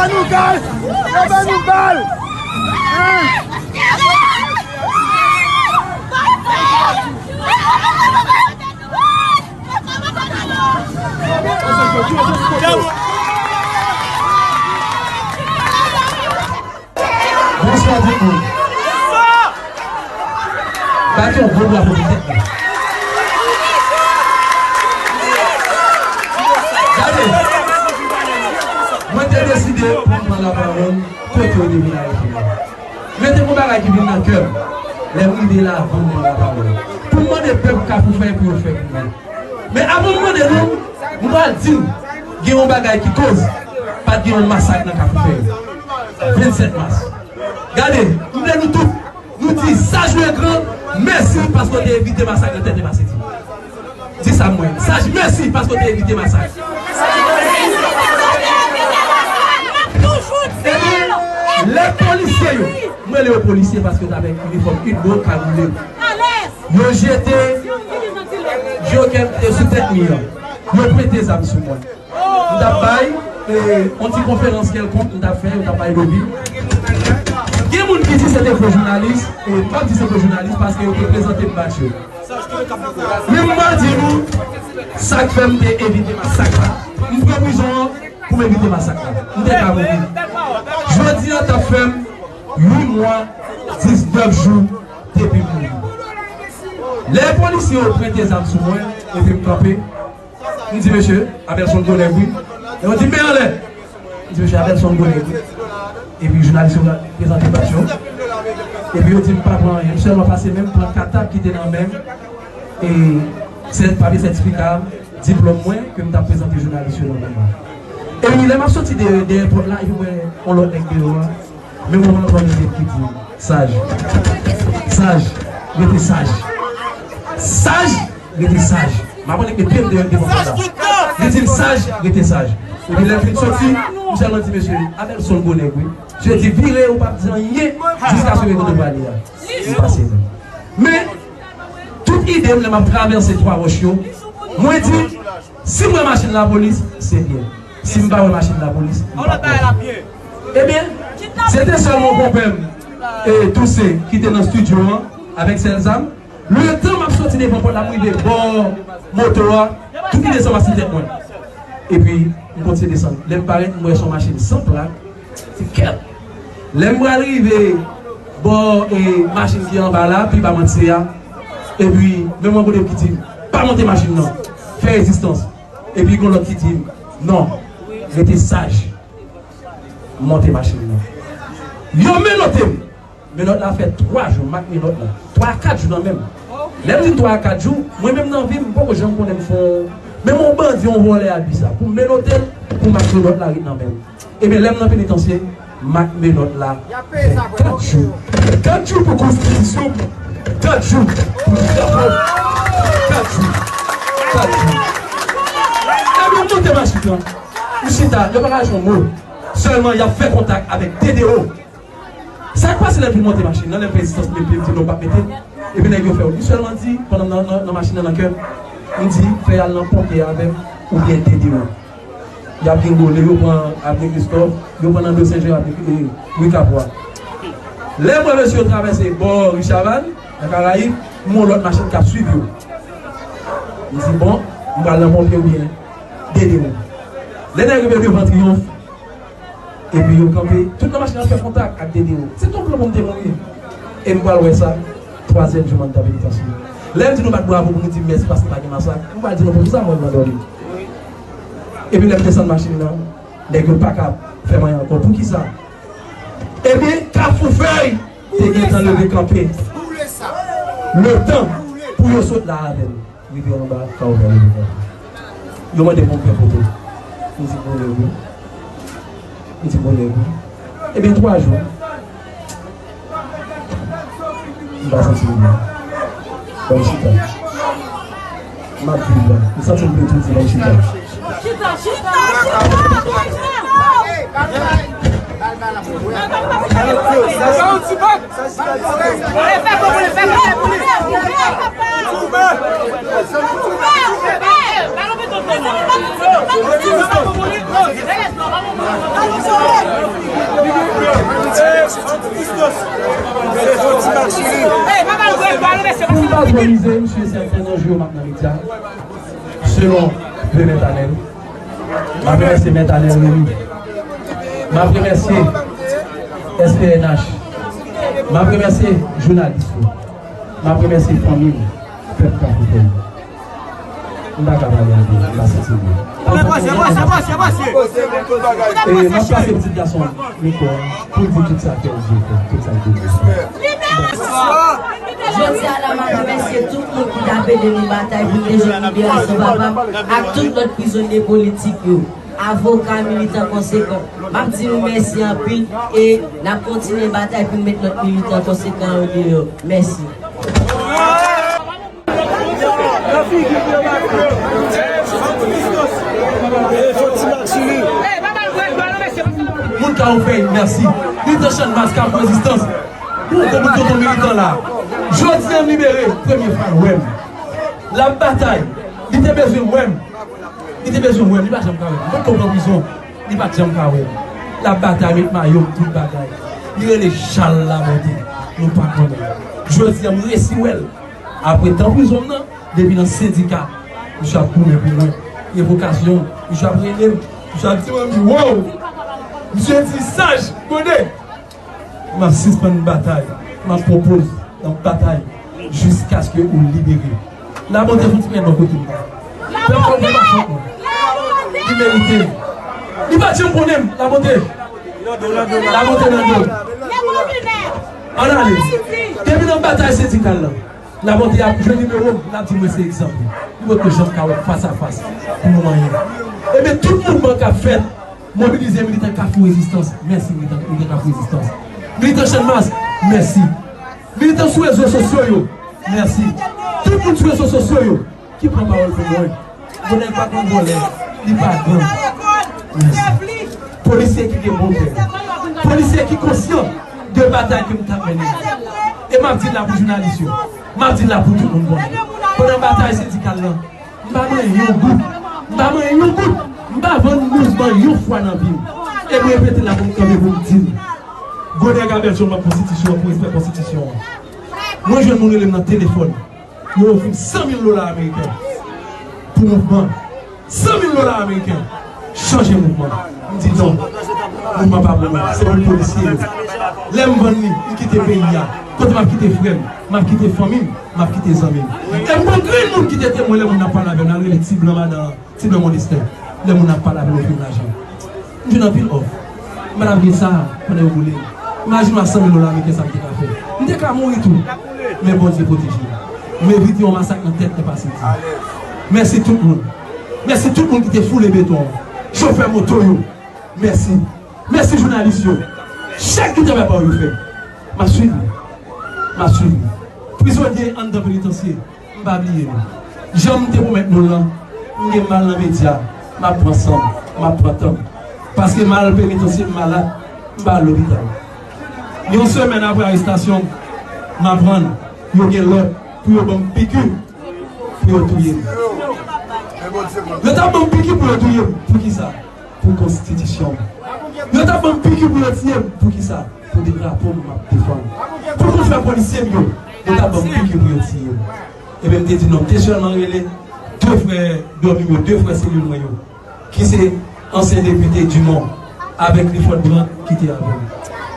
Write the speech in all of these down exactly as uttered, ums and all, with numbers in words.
Ban nou gaz! Yo ban nou bal! Hein? Bonswa tout moun. Bat yon gwo bravo pou tèt mwen. Gade, mwen te deside pou m pran lapawòl kote yo te vin arete mwen. Men te gon bagay ki vin nan kè m lè m rive la avan m pran lapawòl. Pou m mande pèp Kafou Fèy pou yo fè pou mwen. Men avan m mande nou, m pral di n gen yon bagay ki koz pa t gen yon masak nan Kafou Fèy. Vennsèt mas. Gade, m vle nou tout, nou di Saj Legran mèsi paske w te evite masak nan tèt Epa Seti. Di sa mwen. Saj, mèsi paske w te evite masak. Ebyen, lè polisye yo, mwen rele yo polisye paske yo t avèk inifòm Udbo, kagoule. Yo jete djokè sou tèt mi an. Yo pwente zam sou mwen. M t ap bay, e, yon ti konferans kèlkonk m t ap fè, yo t ap bay lobi. Gen moun ki di se te fo jounalis, e m p ap di se fo jounalis paske yo te prezante m badj yo. Men m pral di nou sa k fè m te evite masak la. M pran prizon an pou m evite masak la. M te ka mouri. Jodi an t ap fè m uit mwa, diznèf jou depi m mouri. Lè polisye yo pwente zam sou mwen, epi m kanpe, m di, "Mesye, Abelson gwo nèg wi." Yo di, "Men anlè." M di, "Mesye, Abelson gwo nèg wi." Epi jounalis yo prezante badj yo. Epi yo di m pa pran anyen. M sèlman pase men m pran katap ki te nan men m. E sèt papye sètifika, diplòm mwen ke m t ap prezante jounalis yo nan men mwen. Epi lè m ap soti de, dèyè pòt la, epi m wè yon lòt nèg deyò a. Men mwen m antann li ki di, "Saj. Saj. Rete saj. Saj. Rete saj." M ap mete pye m deyò devan pòt la. Li di m, "Saj. Rete saj." Epi lè m fin soti, m sèlman di, "Mesye, Abelson gwo nèg wi." Je di, "Vire, ou p ap di anyen jiskaske kote w prale a." M pase men. Men, tout ide m lè m ap travèse Twa Wòch yo, mwen di, si m wè machin lapolis, se byen. Si m pa wè machin lapolis, m p ap wè. Ebyen, se te sèlman konpè m, e, Toussaint, ki te nan estidyo an, avèk sèl zam. Letan m ap soti devan pòt la, m rive bò moto a, tout ide sa pase tèt mwen. Epi, m kontinye desann. Lè m parèt, m wè se yon machin san plak. Se kèt. Lè m pral rive bò, e, machin ki anba la, pi ba mwen se a. Epi, men mwen kote ki di m, "Pa monte machin nan. Fè rezistans." Epi, gon lòt ki di m, "Non, rete saj." M monte machin nan. Yo menote m. Menòt la fè twa jou, m ak menòt la. Twa a kat jou nan men m. Lè m di twa a kat jou, mwen menm nan vi m, m poko janm konnen m fè yon, menm yon bandi, yon vòlè abi sa. Pou m menote l, pou m ak menòt la ret nan men m. Ebyen, lè m nan penitansye, m ak menòt la fè kat jou. Kat jou pou konstitisyon m, kat jou pou drapo m, kat jou, kat jou. Ebyen, m monte machin nan. M chita, yo pa ka jwenn mo. Sèlman, y ap fè kontak avèk D D O. Sa k pase lè m fin monte machin nan, lè m fè rezistans, m mete pye m, m di non, m p ap mete. Epi nèg yo fè w. Li sèlman di, pandan m nan, nan, nan machin nan, nan kè m, m di, "Fè y al nan ponpye avè m, oubyen D D O." Y ap dengole, yo pran Avenue Christophe, yo pran nan Do Sen Jan, Avenue, e, Rue Capois. Lè m wè mesye yo travèse bò Richard Van, nan Karayib, m wè yon lòt machin k ap swiv yo. M di, "Bon, m pral nan ponpye oubyen D D O." Lè nèg yo rive devan Triyonf, epi yo kanpe, tout nan machin nan fè kontak ak D D O. Se t yon plan pou m te mouri. E m pral wè sa, twazyèm jou mandat penitansye. Lè m di nou bat bravo pou nou di m mèsi paske pa gen masak, m pral di nou poukisa mwen nan dòmi. Epi lè m desann machin nan, nèg yo pa ka fè m anyen ankò. Poukisa? Ebyen, Kafou Fèy te gentan leve kanpe. Letan pou yo sot la avè m. Rive anba, ka ouvè leve kanpe. Yo mande pou m fè foto. M di, "Bon, lè wi." M di, "Bon, lè wi." Ebyen, twa jou. M pa santi m byen. Ban m chita. M ap viv la. M santi m vle tou di ban m chita. Chita, chita, chita, chita. Pou m patronize, m si sèten nan jou yo m ap nan medya. Selon vle Mèt Anèl, m ap remèsye Mèt Anèl Remy. M ap remèsye S P N H. M ap remèsye jounalis yo. M ap remèsye fanmi m, pèp Kafou Tèl. M pa ka pale anpil, m pa santi m byen. E, m ap pase pitit gason an mikwo a pou l di tout sa kè l vle fè, tout sa l te vle fè. Jodi a la, m ap remèsye tout moun ki t ap ede nou batay pou n te jwenn liberasyon papa m ak tout lòt prizonye politik yo. Avoka, militan konsekan. M ap di nou mèsi anpil e n ap kontinye batay pou n met lòt militan konsekan yo deyò. Mèsi. Moun ka ou fèy, mèsi. Militan Channmas k ap rezistans. Pou gwo bout tonton militan la. Jodi a m libere, premye fwa l wè m. L ap batay. Li te bezwen wè m. Li te bezwen wè m. Li pa janm ka wè m. Mwen konprann prizon. Li pa t janm ka wè m. L ap batay, met mayo m, tout bagay. Li rele Chal Labonte. Nou pa konnen. Jodi a m resi wè l. Apre tan prizon m nan, depi nan sendika, misye ap goumen pou mwen. Revokasyon, misye ap rele m. Misye ap di mwen, m di, wow! Misye di, saj, gode! M ap sispann batay. M ap pwopoz, m ap batay jiskaske ou libere. Labonte fouti men bò kote m. Pèp la pa fòt mwen. Li merite. Li pa t janm konnen m, Labonte. Labonte nan do. Ann ale. Depi nan batay sendikal la. Labonte ap jwenn nimewo m, l ap di mwen se egzanp li. Li potko janm ka wè m fas a fas pou nou manyen. Ebyen, tout mouvman k ap fèt, mobilize militan Kafou Rezistans. Mèsi, militan, militan Kafou Rezistans. Militan Channmas, mèsi. Militan sou rezo sosyo yo, mèsi. Tout moun sou rezo sosyo yo, ki pran pawòl pou mwen. Yon nèg pa konn vòlè, li pa gang. Mèsi. Polisye ki gen bon kè. Polisye ki konsyan de batay ke m t ap mennen. E m ap di l la pou jounalis yo. M ap di l la pou tout moun konnen. Pandan batay sendikal lan, m pa manyen yon goud. M pa manyen yon goud. M pa vann mouvman yon fwa nan vi m. E m repete l la pou m kanpe pou m di l. Gwo nèg a bèl jòm konstitisyon an pou respè konstitisyon an. Mwen jwenn moun rele m nan telefòn. Yo ofri m san mil dola ameriken pou mouvman. San mil dola ameriken. Chanje mouvman. M di non. Mouvman pa pou mwen. Se pou polisye yo. Lè m vann li, m kite peyi a. Kote m ap kite frè m, m ap kite fanmi m, m ap kite zanmi m. E m gon grenn moun ki te temwen lè moun nan pale avè m, nan rele ti blan madan. Ti blan Modestè, lè moun ap pale avè l ofri m lajan. M jwenn anpil òf. M pa t ap gen sa pandan yo boule m. Imajine w a san mil dola ameriken sa m te ka fè. M te ka mouri tou. Men Bondye pwoteje m. M evite yon masak nan tèt enpaseji. Mèsi tout moun. Mèsi tout moun ki te foule beton an. Chofè moto yo. Mèsi. Mèsi jounalis yo. Chak ki travay pa yo fè. M ap swiv li. M ap swiv li. Prizonye anndan penitansye. M pa bliye nou. Jan m te pwomèt nou l lan, m gen mal nan medya, m ap pran san m, m ap pran tan m. Paske m al penitansye, m malad, m pa al lopital. Yon semèn apre arestasyon m, m aprann yo gen lòd pou yo ban m piki pou yo touye m. Yo t ap ban m piki pou yo touye m. Poukisa? Pou konstitisyon m. Yo t ap ban m piki pou yo tiye m. Poukisa? Pou drapo m m ap defann. Pou konfè polisye m yo, yo t ap ban m piki pou yo tiye m. Ebyen, m te di non, m te sèlman rele de frè dòmi m yo, de frè selil mwen yo, ki se ansyen depite Dumont avèk Clifford Brandt ki te avè m.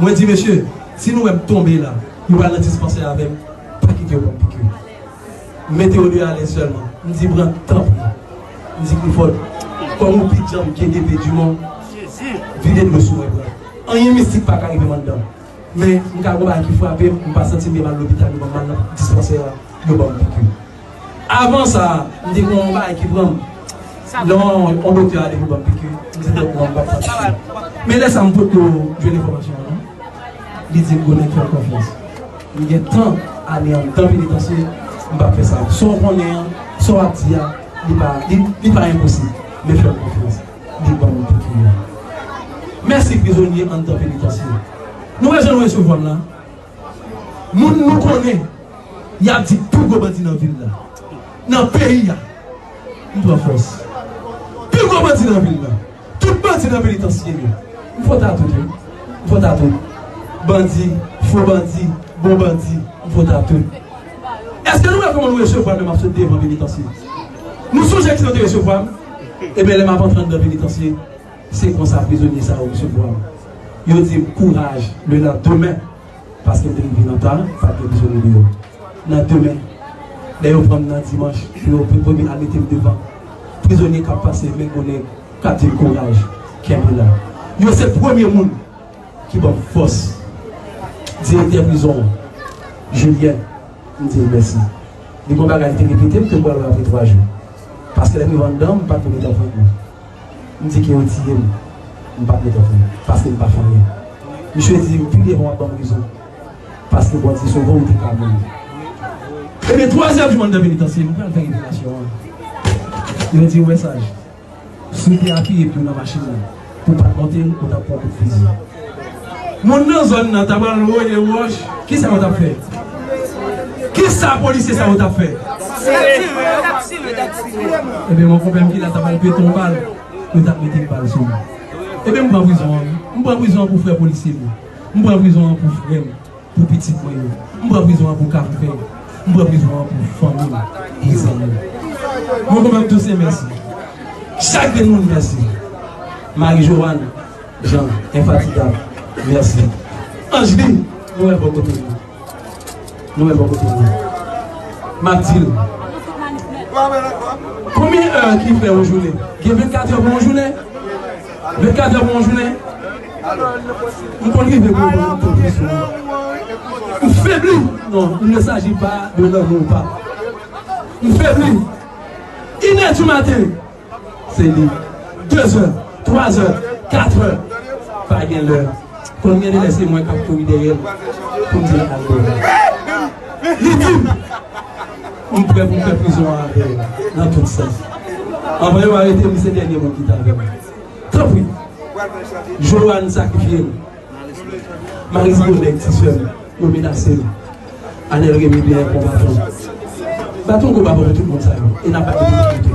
Mwen di, mesye, si nou wè m tonbe la, yo pral nan dispansè avè m, pa kite yo ban m piki. M mete yo de alèz sèlman. M di, Brandt, tanpri. M di, Clifford, kòm ou pi djanm ke D P Dumont, vide dlo sou mwen, Brandt. Anyen mistik pa ka rive m anndan. Men, m ka gon bagay ki frape m, m pa santi m gen mal lopital, yo ban m mal nan dispansè a, yo ban m piki. Avan sa, m te gon bagay ki pran m. Lè yon, yon doktè ale pou ban m piki, m te pran m pa santi. Men lè sa, m potko jwenn enfòmasyon an, non. Li di m, gwo nèg, fè m konfyans. M gen tan ane anndan penitansye, m p ap fè sa. Sa w konnen an, sa w ap di a, li pa, li, li pa enposib. Men fè m konfyans. Li ban m piki a. Mèsi prizonye anndan penitansye. Nou wè jan nou resevwa m la? Moun nou konnen, y ap di pi gwo bandi nan vil la, nan peyi a. M pran fòs. Pi gwo bandi nan vil la. Tout bandi nan penitansye yo. M fòt a tout yo. M fòt a tout. Bandi, fo bandi, bon bandi, m fòt a tout. Èske nou wè kòman nou resevwa m lè m ap sot devan penitansye? Nou sonje ki jan yo te resevwa m? Ebyen, lè m ap antre anndan penitansye, se konsa prizonye sa yo resevwa m. Yo di m kouraj lelandemen, paske m te rive nan ta, pa t gen prizonye deyò. Nan demen, lè yo pran m nan dimanch, pou yo, pou, pou yo al mete m devan prizonye k ap pase men gwo nèg, k ap di m kouraj, kenbe la. Yo se premye moun ki ban m fòs. Direktè prizon an, Julien, m di l mèsi. Li gon bagay li te repete m ke m pral wè apre twa jou. Paske lè m rive anndan, m pa t vle met anfront mwen. M di ke yo tiye m, m pa t met anfront, paske m pa fè anyen. Misye di m pi devan w ap ban m rezon. Paske Bondye sove w, ou te ka mouri. Ebyen, twa zè di mwen anndan penitansye, m pral fè revelasyon an. Yo di, wè saj, si w te apiye pye w nan machin nan, pou w pa t monte l, ou t ap pran kout fizi. Moun nan zòn nan ta pral voye wòch, kisa yo t ap fè? Kisa polisye sa yo t ap fè? Ebyen, mon konpè m ki la ta pral pete yon bal, yo t ap mete bal sou li. Ebyen, m pran prizon an, wi. M pran prizon an pou frè polisye m yo. M pran prizon an pou frè m, pou pitit mwen yo. M pran prizon an pou kafou fèy. M pran prizon an pou fanmi m, pou zanmi m. Mwen konpè m tou se mèsi. Chak grenn moun mèsi. Marie Joanne Jean, enfatigab, mèsi. Anjli, nou wè bò kote nou. Nou wè bò kote nou. M ap di l. Konbyen è ki fè yon jounen? Gen vennkat è pou yon jounen? Vennkat è pou yon jounen? M konn rive pou yon jounen. M febli. Non, il ne s'agit pas de l'amour, pa. M febli. Inè di maten. Se li. Dezè, twazè, katrè. Pa gen lè. Konn gen de lè se mwen k ap kouri dèyè l pou m di l al dèyè. Li di m, m prè pou m fè prizon an avè l nan tout sans. Anvan yo arete m, se dènye moun ki t avè m. Tanpri, Joanne sakrifye l. Maris Bonèg, ti sè m, yo menase l. Anèl Remy byen konbatan. Bat yon gwo bravo pou tout moun sa yo. E n ap bat pou tout moun tou.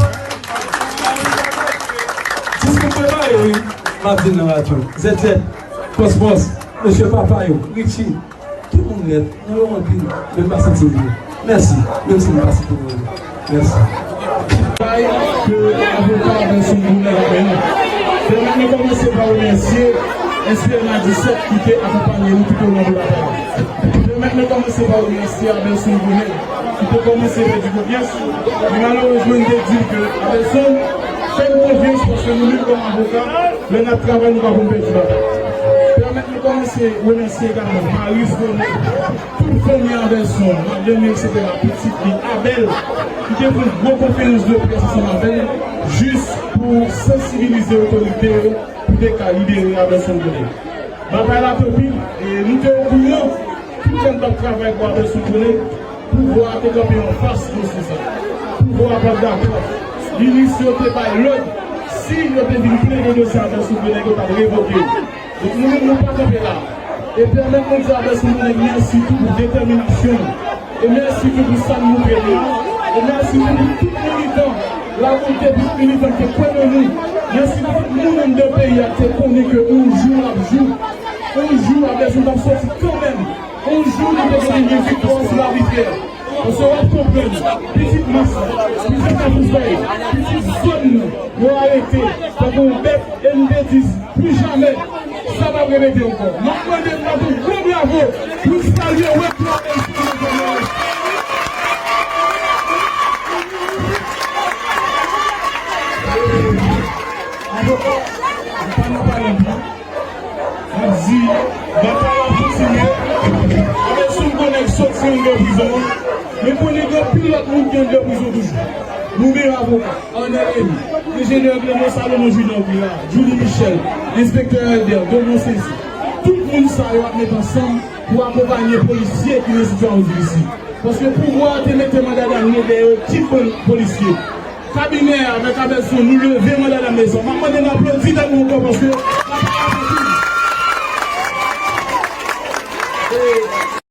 Dis nou prepare, wi. M ap di l nan radyo. Zèt zèt, Kòs Mòs, mesye papa yo, Richie, tout moun nèt. Nou yo anpil, men m pa santi m byen. Mèsi, menm si m pa site non yo. Mèsi. Bay ke avoka Adelson Gounèg ap bay nou. Pèmèt nou kòmanse pa remèsye S P N A disèt ki te akonpanye nou tout o lon de batay la. Pèmèt nou kòmanse pa remèsye Adelson Gounèg ki te kòmanse pèdi konfyans. Men malerezman, m te di l ke Adelson, fè m konfyans paske nou menm kòm avoka, lè n ap travay, nou pa konn pèdi batay. Pèmèt nou kòmanse remèsye egalman Marius Gounèg, tout fanmi Adelson, Madlenn, etsetera, pitit li, Abèl, ki te pran gwo konferans de près ansanm avè l, jis pou sansibilize otorite yo, pou te ka libere Adelson Gounèg. Batay la te anpil, e nou te okouran, tout lè n t ap travay pou Adelson Gounèg, pouvwa a te kanpe anfas dosye sa. Pouvwa a pa t dakò. Minis yo te bay lòd, si yo te vin plede dosye Adelson Gounèg, yo t ap revoke yo. Donk, nou menm, nou pa kanpe la. E pèmèt mwen di Adelson Gounèg mèsi tou pou detèminasyon l. E mèsi tou pou sa l montre la. E mèsi tou pou tout militan. Lakou te pou tout militan ki te kwè nan nou. Mèsi pou tout moun anndan peyi a ki te konnen ke yon jou l ap jou. Yon jou Adelson t ap sòti kanmenm. Yon jou nou te gen yon viktwa sou lavi frè. Paske w ap konprann, pitit mas la, pitit Kafoufèy, pitit zòn nan, yo arete tankou yon bèt, e m te di, pli jamè sa p ap repete ankò. M ap mande n bat yon gwo bravo pou n salye wè Claude Elson Jean Maurice. Avoka, m pa nan pale anpil. M ap di, batay la ap kontinye. Adelson Gounèg soti anndan prizon an. Men konnen gen anpil lòt moun ki anndan prizon toujou. Nou menm avoka, Arnel Remy, enjenyè Clément Salomon Junior ki la, Julie Michel, enspektè Elder, Domon Sensi. Tout moun sa yo ap met ansanm pou akonpanye polisye ki nan sitiyasyon difisil. Paske pouvwa a te mete manda damne dèyè ekip polisye. Kabinè a avèk Adelson, nou leve manda damne sa. M ap mande n aplodi tèt nou ankò paske batay la pa fini.